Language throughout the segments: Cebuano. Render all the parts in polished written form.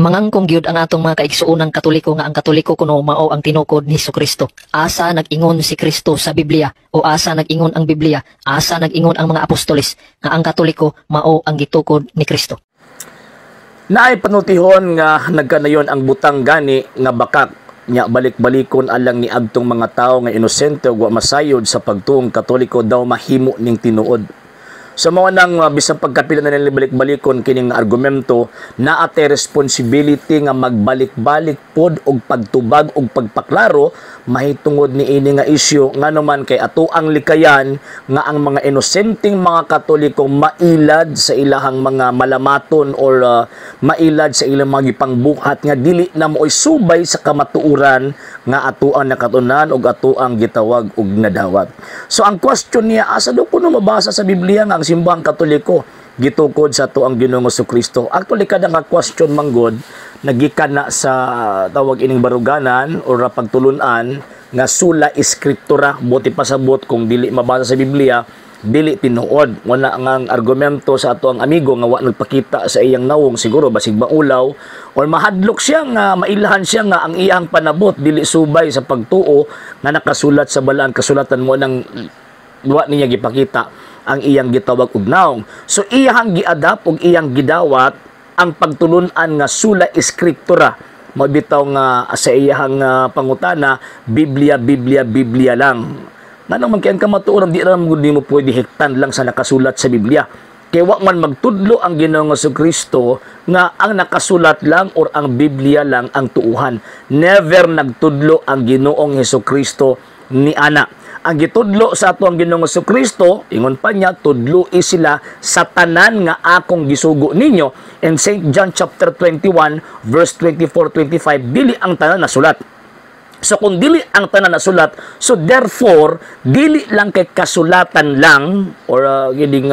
Mangangkong gyud ang atong mga kaigsuonang Katoliko nga ang Katoliko kuno mao ang tinukod ni Kristo. Asa nag-ingon si Kristo sa Biblia o asa nag-ingon ang Biblia, asa nag-ingon ang mga apostoles nga ang Katoliko mao ang gitukod ni Kristo? Naay panultihon nga nagkanayon ang butang gani nga bakak nya balik-balikon alang ni adtong mga tawo nga inosente ug wa masayod sa pagtuong Katoliko daw mahimo ning tinuod. Sa mga nang bisan pagkapila na nila balik-balikon kining argumento, naa tay responsibility nga magbalik-balik pod og pagtubag og pagpaklaro mahitungod ni ini nga isyu, ngano man kay ato ang likayan nga ang mga inosenteng mga Katoliko mailad sa ilahang mga malamaton or mailad sa ilang mga gipangbuhat nga dili na mooy subay sa kamatuoran nga ato ang nakatunan og ato ang gitawag og nadawat. So ang question niya, asa daw kuno mabasa sa Biblia nga ang Simbahang Katoliko gitukod sa ato ang Ginoong Kristo? Actually, kada nga question manggod nagikan na sa tawag ining baruganan or pagtulunan nga sola scriptura. Buot pasabot, kung dili mabasa sa Biblia, dili tinuod. Wala nga ang argumento sa ato ang amigo nga wa nagpakita sa iyang nawong, siguro basig maulaw or mahadlok siya nga mailahan siya nga ang iyang panabot dili subay sa pagtuo nga nakasulat sa Balaan Kasulatan, mo nang wa niya gipakita ang iyang gitawag og nawong. So iyang giadapt og iyang gidawat ang pagtulunan nga sola scriptura. Mao bitaw nga sa iyang pangutana, Biblia, Biblia, Biblia lang. Ngano man kay ang kamatuoran, di ra man gud nimo pwede hiktan lang sa nakasulat sa Biblia. Kay wa man magtudlo ang Ginoong Kristo nga ang nakasulat lang or ang Biblia lang ang tuuhan. Never nagtudlo ang Ginoong Kristo ni ana. Ang gitudlo sa ato ang Ginoong Kristo, ingon pa niya, "Tudloi sila sa tanan nga akong gisugo ninyo." In St. John chapter 21 verse 24-25, dili ang tanan nasulat. So kung dili ang tanan nasulat, so therefore dili lang kay kasulatan lang or gining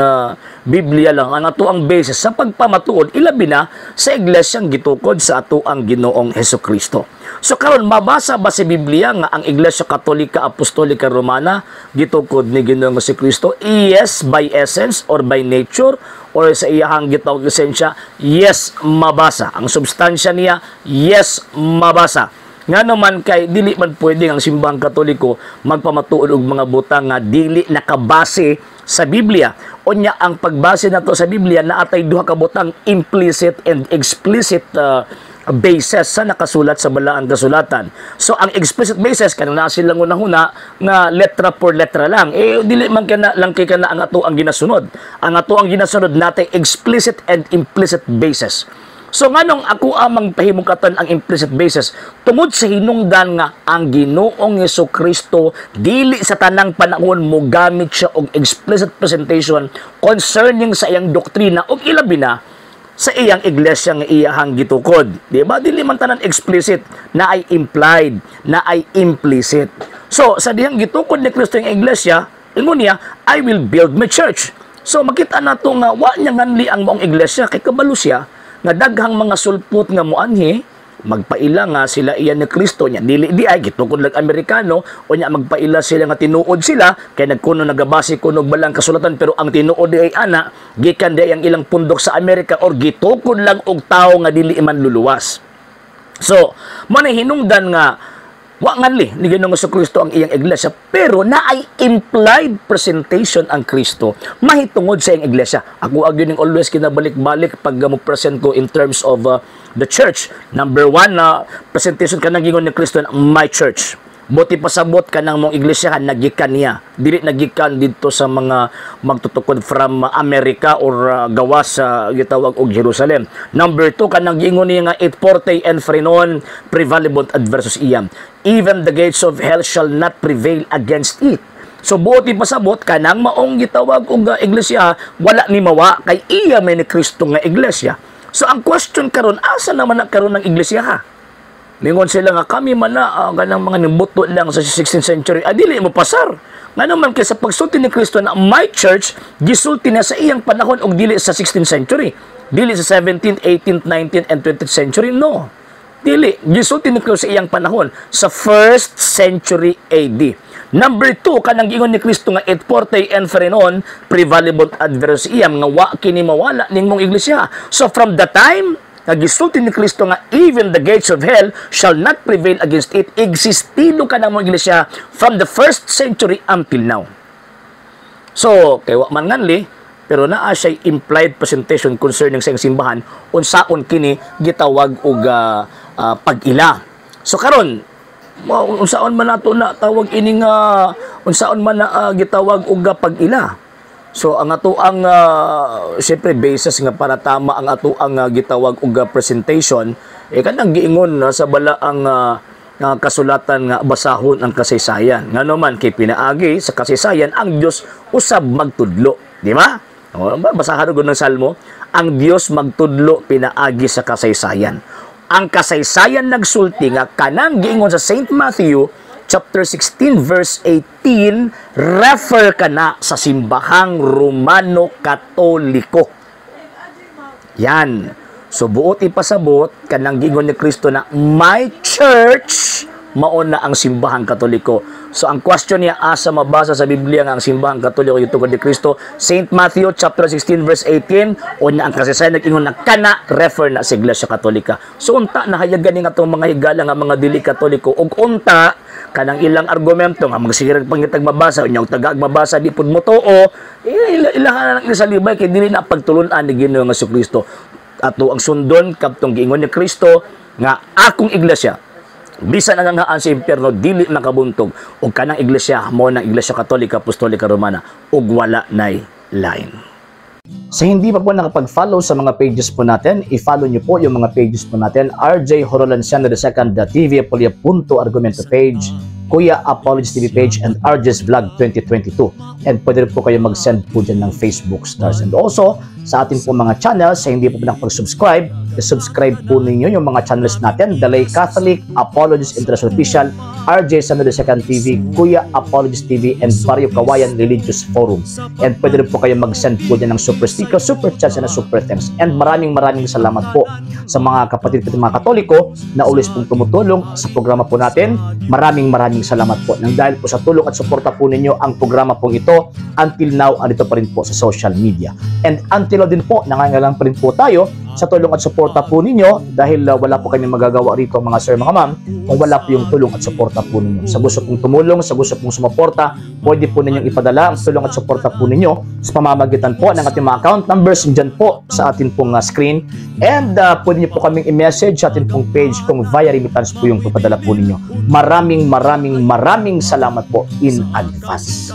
Biblia lang ang ato ang basis sa pagpamatuod, ilabi na sa iglesyang gitukod sa ato ang Ginoong Hesukristo. So karon, mabasa ba sa Biblia nga ang Iglesia Katolika Apostolika Romana gitukod ni Ginoong Hesukristo? Yes, by essence or by nature or sa iyahang gitawag esensya, yes, mabasa. Ang substansya niya, yes, mabasa. Nga naman kay dili man pwede ang Simbahang Katoliko magpamatuod og mga butang nga dili nakabase sa Biblia. Unya ang pagbase nato sa Biblia, naatay duha ka butang, implicit and explicit basis sa nakasulat sa Balaang Kasulatan. So ang explicit basis, kanang naa silang hunahuna nga letra por letra lang. Eh dili man kana lang kay kana ang ato ang ginasunod. Ang ato ang ginasunod natay explicit and implicit basis. So nganong ako amang pahimungkatan ang implicit basis? Tungod sa hinungdan nga ang Ginoong Hesus Kristo dili sa tanang panahon mo gamit siya og explicit presentation concerning sa iyang doktrina ug ilabi na sa iyang iglesia nga iyahang gitukod. Di ba? Dili man tanan explicit, na ay implied, na ay implicit. So, sa dihang gitukod ni Kristo ang iglesia, ingon niya, "I will build my church." So, makita nato nga wa niya nganli ang maong iglesia kay kabalo siya nga daghang mga sulpot nga muanhi, magpaila nga sila iyan ni Kristo nya dili di ay gitukod lang Amerikano, o nya magpaila sila nga tinuod sila kay nagkuno nagabase kuno og Balang Kasulatan, pero ang tinuod di ay ana gikan di ay ang ilang pundok sa Amerika or gitukod lang og tawo nga dili man luluwas. So, mo na hinungdan nga wa nganli ni Ginoong Kristo ang iyang iglesia, pero naay implied presentation ang Kristo mahitungod sa iyang iglesia. Ako ag yun always kinabalik-balik pag mo present ko in terms of the church. Number one na presentation, kanang gingon ni Kristo, "My church." Buot pasabot, kanang mong iglesia nagikan niya. Dili nagikan didto sa mga magtutukod from America or gawas sa gitawag og Jerusalem. Number two, kanang giingon niya nga "Et portae inferni non prevalebunt adversus eam. Even the gates of hell shall not prevail against it." So buot pasabot, kanang maong gitawag og iglesia wala ni mawa kay iya may ni Kristo nga iglesia. So ang question karon, asa naman na karon ang iglesia ha? Mingon sila nga kami man na kanang mga nibuto lang sa 16th century. Ah, dili mo pasar. Ngano man kay sa pagsulti ni Kristo na "my church", gisulti niya sa iyang panahon og dili sa 16th century. Dili sa 17th, 18th, 19th and 20th century, no. Dili, gisulti ni Kristo sa iyang panahon sa 1st century AD. Number two, kanang giingon ni Kristo nga "Et portae inferni non prevalebunt adversus eam", nga wa kini mawala ning mong iglesia. So from the time nga gisulti ni Kristo nga even the gates of hell shall not prevail against it, existido ka ng mga iglesia from the first century until now. So, kay wa man nganli, pero naa siya implied presentation concerning sa iyang simbahan unsaon kini gitawag og pag-ila. So karon, unsaon man nato na tawag ini nga unsaon man na gitawag og pag-ila? So ang ato ang siyempre basis nga para tama ang ato ang gitawag og presentation eh kanang giingon na sa balaang nga kasulatan nga basahon ang kasaysayan. Ngano man kay pinaagi sa kasaysayan ang Dios usab magtudlo, di ba? O, basahan ko ng Salmo, ang Dios magtudlo pinaagi sa kasaysayan. Ang kasaysayan nagsulti nga kanang giingon sa Saint Matthew chapter 16 verse 18 refer kana sa simbahang Romano Katoliko. Yan. So buot ipasabot kanang giingon ni Kristo na "my church" mao na ang simbahang Katoliko. So ang question niya, asa mabasa sa Biblia nga ang simbahang Katoliko yung tungkol ni Kristo? Saint Matthew chapter 16 verse 18, o na ang kasaysayan nag-ingon na kana refer na sa Iglesia Katolika. So unta nahayagan ni atong mga higala nga mga dili Katoliko ug unta kanang ilang argumento nga magsigirag pangitag mabasa unya og tagaag mabasa di pud mo tuo, ilahan na lang sa libay kay dili na pagtulun-an ni Ginoo nga Kristo. Ato ang sundon kabtong giingon ni Kristo nga akong iglesia bisan ang anghaan sa impyerno dili makabuntog, ug kanang iglesia mo ng Iglesia Katolika Apostolika Romana ug wala nay lain. Sa hindi pa po nakapag-follow sa mga pages po natin, i-follow niyo po yung mga pages po natin: RJ Horolanciano II, TV Apolia Punto Argumento page, Kuya Apologies TV page, and RJ's Vlog 2022. And pwede rin po kayo mag-send po dyan ng Facebook stars. And also, sa ating po mga channels, sa hindi po nakapag-subscribe, subscribe po ninyo yung mga channels natin: The Lay Catholic, Apologies International Official, RJ Sano II TV, Kuya Apologies TV, and Barrio Kawayan Religious Forum. And pwede rin po kayo mag-send po dyan ng super sticker, super chats, and super thanks. And maraming maraming salamat po sa mga kapatid ko mga Katoliko na always pong tumutulong sa programa po natin. Maraming maraming salamat po. Nang dahil po sa tulong at suporta po ninyo, ang programa pong ito until now andito pa rin po sa social media. And until now din po, nangangailangan pa rin po tayo sa tulong at suporta po ninyo dahil wala po kami magagawa rito, mga sir, mga ma'am, kung wala po yung tulong at suporta po ninyo. Sa gusto pong tumulong, sa gusto pong sumuporta, pwede po ninyong ipadala ang tulong at suporta po ninyo sa pamamagitan po ng ating mga account numbers dyan po sa atin pong screen. And pwede niyo po kaming i-message sa atin pong page kung via remittance po yung papadala po ninyo. Maraming maraming maraming salamat po in advance.